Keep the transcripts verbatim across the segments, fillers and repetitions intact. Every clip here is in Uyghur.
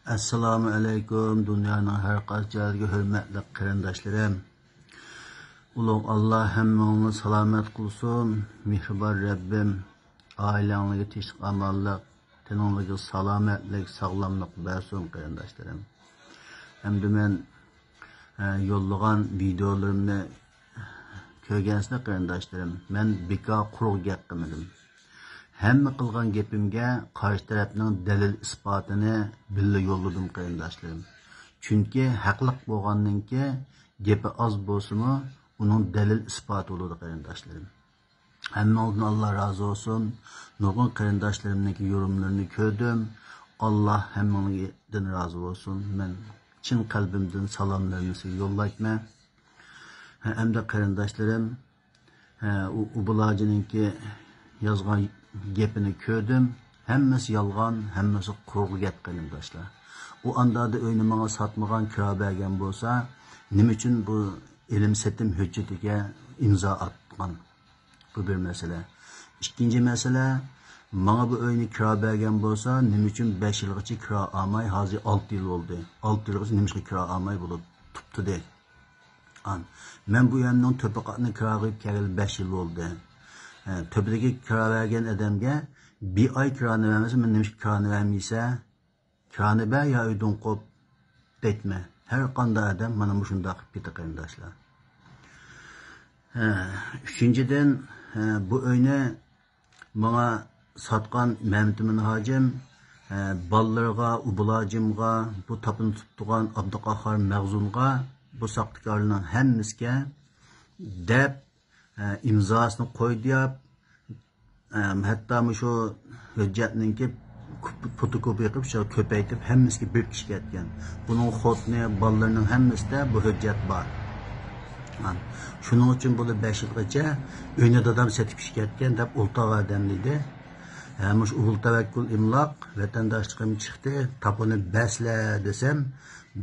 ئەسسالامۇ ئەلەيكۇم، دۇنيانىڭ ھەر قايسى جايىدىكى ھۆرمەتلىك قېرىنداشلىرىم. ئۇلۇغ ئاللا ھەممىڭلارنى سالامەت قىلسۇن. مېھرىبان رەببىم ئائىلەڭلارگە تىنچلىق، ئامانلىق، تېنىڭلارغا سالامەتلىك، ساغلاملىق بەرسۇن، قېرىنداشلىرىم. ھەمدە مەن، ئە، يوللىغان ۋىدېئولىرىمنى كۆرگەنسىلەر، قېرىنداشلىرىم. مەن بىكار قۇرۇق گەپ قىلمىدىم. ھەممە قىلغان گېپىمگە قارشى تەرەپنىڭ دەلىل ئىسپاتىنى بىللە يوللىدىم، قېرىنداشلىرىم. چۈنكى ھەقلىق بولغاندىن كېيىن گېپى ئاز بولسىمۇ، ئۇنىڭ دەلىل ئىسپاتى بولىدۇ، قېرىنداشلىرىم. ھەممىڭىزدىن ئاللا رازى بولسۇن. نۇرغۇن قېرىنداشلىرىمنىڭكى يورۇملىرىنى كۆردۈم. ئاللا ھەممىڭلاردىن رازى بولسۇن. مەن چىن قەلبىمدىن سالاملىرىمنى سىزگە يوللايمەن. ھە، ئەمدى قېرىنداشلىرىم، ھە، ئۇ، ئۇ بۇلاجىنىڭكى يازغان گېپىنى كۆردۈم. ھەممىسى يالغان، ھەممىسى قۇرۇق گەپ، قېرىنداشلار. ئۇ ئاندادا ئۆينى ماڭا ساتمىغان، كىرا بەرگەن بولسا، نېمە ئۈچۈن بۇ ئېلىم سېتىم ھۆججىتىگە ئىمزا ئاتقان؟ بۇ بىر مەسىلە. ئىككىنچى مەسىلە، ماڭا بۇ ئۆينى كىرا بەرگەن بولسا، نېمە ئۈچۈن بەش يىلغىچە كىرا ئالماي، ھازىر ئالتە يىل بولدى. ئالتە يىلغىچە نېمىشقا كىرا ئالماي بولۇپ تۇپتۇ دەي. ئان، مەن بۇ يەرنىڭ تۆپە قاتنى كىراغا ئېلىپ كەلگىلى بەش يىل بولدى. ئە، تۆپىدىكى كىرا بەرگەن ئادەمگە بىر ئاي كىرانى بەرمىسە، مەن نېمىشقا كىرانى بەرمەيسەن؟ كىرانى بەر يا ئۆيدىن قوپ دەيتمە. ھەر قانداق ئادەم مانا مۇشۇنداق قىلىپ كېتە، قېرىنداشلار. ھە، ئۈچىنچىدىن، ھە، بۇ ئۆينى ماڭا ساتقان مەمتىمىن ھاجىم، ھە، بالىلىرىغا، ئۇبۇل ھاجىمغا، بۇ تاپىنى تۇتۇپ تۇرغان ئابدۇقاھار مەخزۇنغا، بۇ ساختىكارلارنىڭ ھەممىسىگە دەپ، ھە، ئىمزاسىنى قويدى ياپ، ھەم ھەتتا مۇشۇ ھۆججەتنىڭكى كوپ-، فوتوكوپىيە قىلىپ، شۇ كۆپەيتىپ، ھەممىسىگە بېرىپ كېتىشكەن. بۇنىڭ خوتۇنى، بالىلىرىنىڭ ھەممىسىدە بۇ ھۆججەت بار. ھە، شۇنىڭ ئۈچۈن بۇنى بەش يىلغىچە ئۆينى دادام سېتىپ كېتىشكەن دەپ ئولتۇرغان ئادەم دېدى. ھە، مۇشۇ ئۇبۇل تەۋەككۈل ئىملاق، ۋەتەنداشلىقىم چىقتى، تاپىنى بەسلە دېسەم،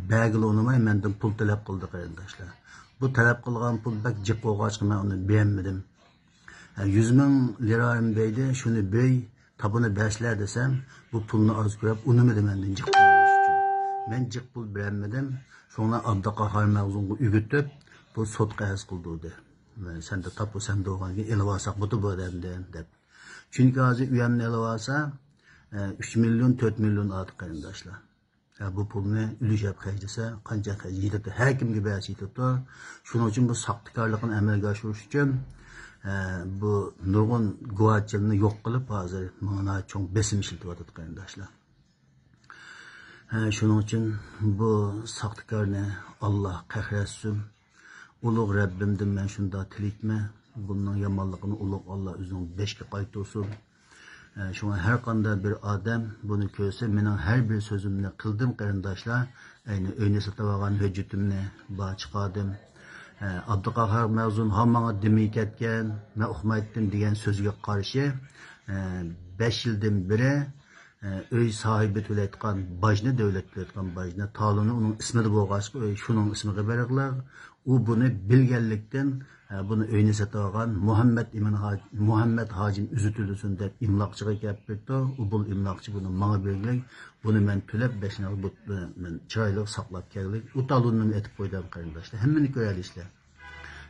بەرگىلى ئۇنىماي مەندىن پۇل تەلەپ قىلدى، قېرىنداشلار. بۇ تەلەپ قىلغان پۇل بەك جىق بولغاچقا، مەن ئۇنى بېرەلمىدىم. ھە، يۈز مىڭ لىرا ئەمدى دەيدۇ، شۇنى بېرەي، تاپىنى بەسلە دېسەم، بۇ پۇلنى ئاز كۆرۈپ، ئۇنىمىدى مەندىن جىق پۇل بېرىش ئۈچۈن. مەن جىق پۇل بېرەلمىدىم. شۇڭا ئابدۇقاھار مەخزۇنغا ئۆگىتىپ، بۇ سوتقا ئەرز قىلدۇردى. سەندە تاپا سەندە بولغاندىن كېيىن ئېلىۋالساق بولىدۇ بۇ ئادەمدىن دەپ. چۈنكى ھازىر ئۆيەمنى ئېلىۋالسا، ئە، ئۈچ مىليون، تۆت مىليون ئارتۇق، قېرىنداشلار. ھە، بۇ پۇلنى ئۈلۈشەپ خەجلىسە، قانچە خەج يېتىدۇ؟ ھەر كىمگە بەرسە يېتىدۇ. شۇنىڭ ئۈچۈن بۇ ساختىكارلىقنى ئەمەلگە ئاشۇرۇش ئۈچۈن، ھە، بۇ نۇرغۇن گۇۋاچىلىنى يوق قىلىپ، ھازىر ماڭا ناھايىتى چوڭ بېسىم ئىشلىتىۋاتىدۇ، قېرىنداشلار. ھە، شۇنىڭ ئۈچۈن بۇ ساختىكارنى ئاللا قەھرەتسۇن. ئۇلۇغ رەببىمدىن مەن شۇنداق تىلەيمەن، بۇنىڭ يامانلىقىنى ئۇلۇغ ئاللا ئۆزىنىڭ بېشىغا قايتۇرسۇن. ئە، شۇڭا ھەر قانداق بىر ئادەم بۇنى كۆرسە، مېنىڭ ھەر بىر سۆزۈمنى قىلدىم، قېرىنداشلار. ئەينى ئۆينى سېتىۋالغان ھۆججىتىمنى بار چىقاردىم. ئە، ئابدۇقاھار مەخزۇن ھا ماڭا دېمەي كەتكەن، مەن ئۇقمايتتىم دېگەن سۆزگە قارشى، ئە، بەش يىلدىن بېرى، ئە، ئۆي ساھىبى تۆلەيدىغان باجنى، دۆلەت تۆلەيدىغان باجنى، تالونى ئۇنىڭ ئىسمىدا بولغاچقا، ئۆي شۇنىڭ ئىسمىغا بېرىقلىق. ئۇ بۇنى بىلگەنلىكتىن، ھە، بۇنى ئۆينى سېتىۋالغان مۇھەممەد ئىمىن ھاج-، مۇھەممەد ھاجىم ئۆزى تۆلىسۇن دەپ ئىملاقچىغا ئەكەپ بېرىپتۇ. ئۇ بۇ ئىملاقچى بۇنى ماڭا بەرگىلىك، بۇنى مەن تۆلەپ، بەشنى بۇ، مەن چىرايلىق ساقلاپ كەلگىلىك. ئۇ تالوننى ئېتىپ قويدۇم، قېرىنداشلار. ھەممىنى كۆرەلەيسىلەر.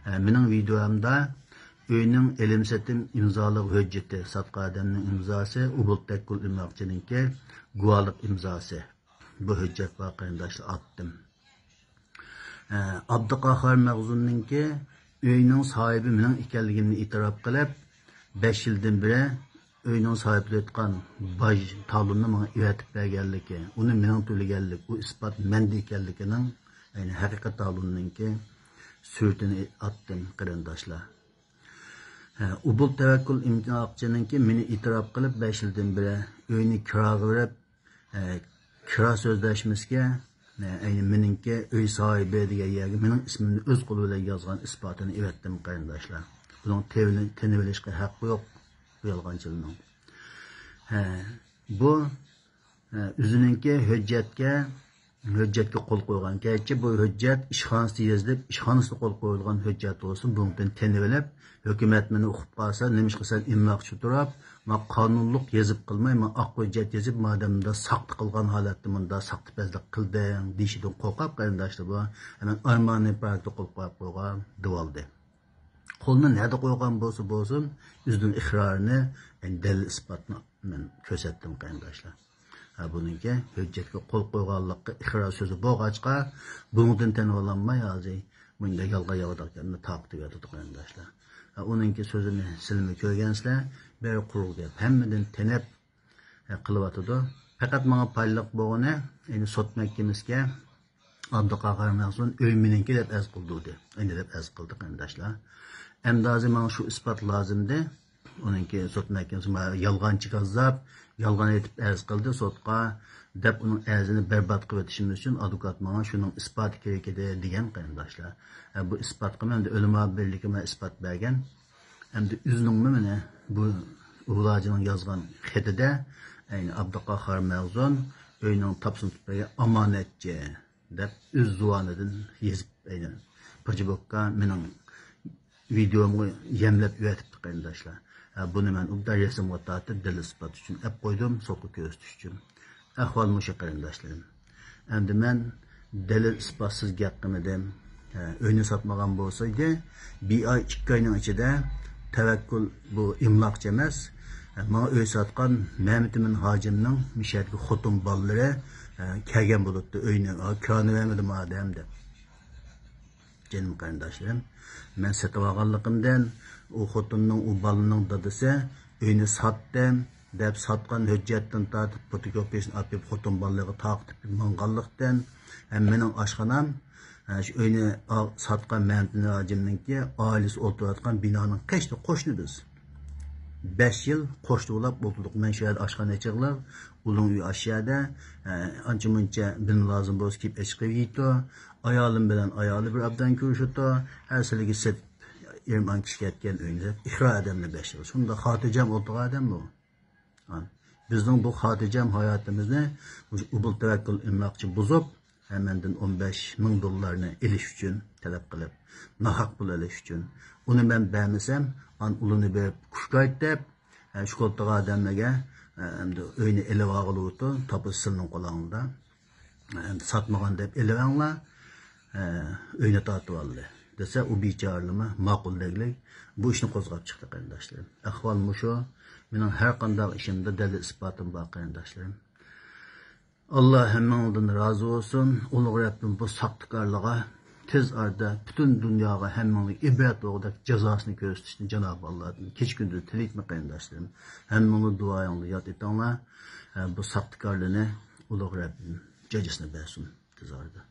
ھە، مېنىڭ ۋىدېئومدا ئۆينىڭ ئېلىم-سېتىم ئىمزالىق ھۆججىتى، ساتقان ئادەمنىڭ ئىمزاسى، ئۇبۇل تەككۈل ئىملاقچىنىڭكى گۇۋاھلىق ئىمزاسى. بۇ ھۆججەت بار، قېرىنداشلار، ئاتتىم. ئە، ئابدۇقاھار مەخزۇننىڭكى ئۆينىڭ ساھىبى مېنىڭ ئىكەنلىكىمنى ئېتىراپ قىلىپ، بەش يىلدىن بېرى ئۆينىڭ ساھىبى تۇتقان باج تالوننى ماڭا ئەۋەتىپ بەرگەنلىكى، ئۇنى مېنىڭ تۆلىگەنلىك، ئۇ ئىسپات مەندە ئىكەنلىكىنىڭ، يەنى ھەقىقىي تالوننىڭكى سۈرىتىنى ئاتتىم، قېرىنداشلار. ھە، ئۇبۇل تەۋەككۈل ئىملاقچىنىڭكى مېنى ئېتىراپ قىلىپ، بەش يىلدىن بېرى ئۆينى كىراغا بېرىپ، ئە، كىرا سۆزلەشمىسىگە، ئە، ئەينى مېنىڭكى ئۆي ساھىبى دېگەن يەرگە مېنىڭ ئىسمىمنى ئۆز قولى بىلەن يازغان ئىسپاتىنى ئېۋەتتىم، قېرىنداشلار. بۇنىڭ تېۋىنى-، تېنىۋېلىشقا ھەققى يوق، بۇ يالغانچىلارنىڭ. ھە، بۇ، ئە، ئۆزىنىڭكى ھۆججەتكە، ھۆججەتكە قول قويغان. گەرچە بۇ ھۆججەت ئىشخانىسىدا يېزىلىپ، ئىشخانىسىدا قول قويۇلغان ھۆججەت بولسىمۇ، بۇنىڭدىن تېنىۋېلىپ، ھۆكۈمەت مېنى ئۇقۇپ قالسا، نېمىشقا سەن ئىملاقچى تۇرۇپ، ما قانۇنلۇق يېزىپ قىلماي، ما ئاق ھۆججەت يېزىپ، مادەم مۇندا ساختا قىلغان ھالەتتە مۇندا ساختا پەزلىك قىلدىڭ دېيىشىدىن قورقۇپ، قېرىنداشلار، بۇ ھەمەن ئارماننى پارتىدا قويۇپ قويۇپ قويغان دېۋالدى. قولىنى نەدە قويغان بولسا بولسۇن، ئۆزىنىڭ ئىقرارىنى، يەنى دەلىل ئىسپاتنى مەن كۆرسەتتىم، قېرىنداشلار. ھە، بۇنىڭكى ھۆججەتكە قول قويغانلىققا ئىقرار سۆزى بولغاچقا، بۇنىڭدىن تېنىۋالالماي ھازىر مۇنداق يالغان ياۋىداق گەپنى تارقىتىۋېتىدۇ، قېرىنداشلار. ھە، ئۇنىڭكى سۆزىنى سىلىمۇ كۆرگەنسىلەر، بىر قۇرۇق گەپ، ھەممىدىن تېنەپ، ھە، قىلىۋاتىدۇ. پەقەت ماڭا پايدىلىق بولغىنى، ئەينى سوت مەھكىمىسىگە ئابدۇقاغا قارىماي سون ئۆي مېنىڭكى دەپ ئەرز قىلدۇردى. ئەينى دەپ ئەرز قىلدى، قېرىنداشلار. ئەمدى ھازىر ماڭا شۇ ئىسپات لازىمدى. ئۇنىڭكى سوت مەھكىمىسى ما-، يالغانچى كاززاپ، يالغان ئېيتىپ ئەرز قىلدى سوتقا، دەپ ئۇنىڭ ئەرزىنى بەربات قىلىۋېتىشىمىز ئۈچۈن ئادۋوكات ماڭا شۇنىڭ ئىسپاتى كېرەك ئىدى، دېگەن، قېرىنداشلار. ھە، بۇ ئىسپاتقا مەن ئۆلىما بىرلىكى ماڭا ئىسپات بەرگەن. ئەمدى ئۆزىنىڭمۇ مانا بۇ ئۇلاجىنىڭ يازغان خېتىدە، ئەينى ئابدۇقاخار مەخزۇن ئۆينىڭ تاپسىنى تۇتۇپ بەرگەن ئامانەتچى دەپ ئۆز زۇۋانىدىن يېزىپ، ئەينى پاجبوككا مېنىڭ ۋىدېئومغا يەملەپ ئۆۋەتىپتۇ، قېرىنداشلار. ھە، بۇنى مەن ئوبدان رەسىمگە تارتىپ، دەلىل ئىسپات ئۈچۈن ئەپ قويدۇم، سوتقا كۆرسىتىش ئۈچۈن. ئەھۋال مۇشۇ، قېرىنداشلىرىم. ئەمدى مەن دەلىل ئىسپاتسىز گەپ قىلمىدىم. ھە، ئۆينى ساتمىغان بولسا ئىدى، بىر ئاي، ئىككى ئاينىڭ ئىچىدە تەۋەككۈل بۇ ئېملاقچى ئەمەس. ھە، ماڭا ئۆي ساتقان مەمتىمىن ھاجىمنىڭ مىشەدىكى خوتۇن بالىلىرى، ھە، كەلگەن بولۇپتۇ ئۆينى، ھە، كىرانى بەرمىدىم ئادەم دەپ. جېنىم قېرىنداشلىرىم، مەن سېتىۋالغانلىقىمدىن ئۇ خوتۇننىڭ، ئۇ بالىنىڭ دادىسى ئۆينى ساتتىم دەپ ساتقان ھۆججەتتىن تارتىپ فوتوكوپىيىسىنى ئاپىرىپ خوتۇن بالىلىرىغا تارقىتىپ ماڭغانلىقتىن، ھەم مېنىڭ ئاشخانام، ھە، شۇ ئۆينى ئا-، ساتقان مەمتىمىن ھاجىمنىڭكى ئائىلىسى ئولتۇرۇۋاتقان بىنانىڭ قېشىدا قوشنا بىز. بەش يىل قوشنا بولاپ ئولتۇردۇق. مەن شۇ يەردە ئاشخانا ئېچىقلىق، ئۇنىڭ ئۆيى ئاشۇ يەردە. ئە، ئانچە مۇنچە بىلىم لازىم بولسا كېلىپ ئېچىقىپ يېيىتۇ. ئايالىم بىلەن ئايالى بىر ئابدان كۆرۈشىدۇ. ھە، سىلىگە سېتىپ ئېرىم ئان كىشى كەتكەن ئۆينى دەپ ئىقرار ئادەمنى بەش يىل. شۇنداق خاتىرجەم ئولتۇرغان ئادەم بۇ. ھە. بىزنىڭ بۇ خاتىرجەم ھاياتىمىزنى مۇشۇ ئوبۇل تەۋەككۈل ئېملاقچى بۇزۇپ، ھە، مەندىن ئون بەش مىڭ دوللارنى ئېلىش ئۈچۈن تەلەپ قىلىپ، ناھەق پۇل ئېلىش ئۈچۈن. ئۇنى مەن بەرمىسەم، ئان ئۇلىنى بېرىپ كۇشكايت دەپ، ھە، شۇ كولتىغا ئادەملەرگە، ھە، ئەمدى ئۆينى ئېلىۋالغىلى ئولتۇر، تاپىسى سىلىنىڭ قولۇڭدا. ھە، ئەمدى ساتمىغان دەپ ئېلىۋەڭلار، ھە، ئۆينى تارتىۋالدى دېسە، ئۇ بىچارىلىرىمۇ ماقۇل دەگلىك بۇ ئىشنى قوزغاپ چىقتى، قېرىنداشلىرىم. ئەھۋال مۇشۇ. مېنىڭ ھەر قانداق ئىشىمدا دەلىل ئىسپاتىم بار، قېرىنداشلىرىم. ئاللا ھەممىڭدىن رازى بولسۇن. ئۇلۇغ رەببىم بۇ ساختىكارلىرىغا تېز ئارىدا پۈتۈن دۇنياغا ھەممىڭلارغا ئىبرەت بولغۇدەك جازاسىنى كۆرسىتىشنى جانابى ئاللادىن كېچە كۈندۈز تىلەيمەن، قېرىنداشلىرىم. ھەممىڭلار دۇئايىڭلاردا ياد ئېتىڭلار. ھە، بۇ ساختىكارلارنى ئۇلۇغ رەببىم جاجىسىنى بەرسۇن تېز ئارىدا.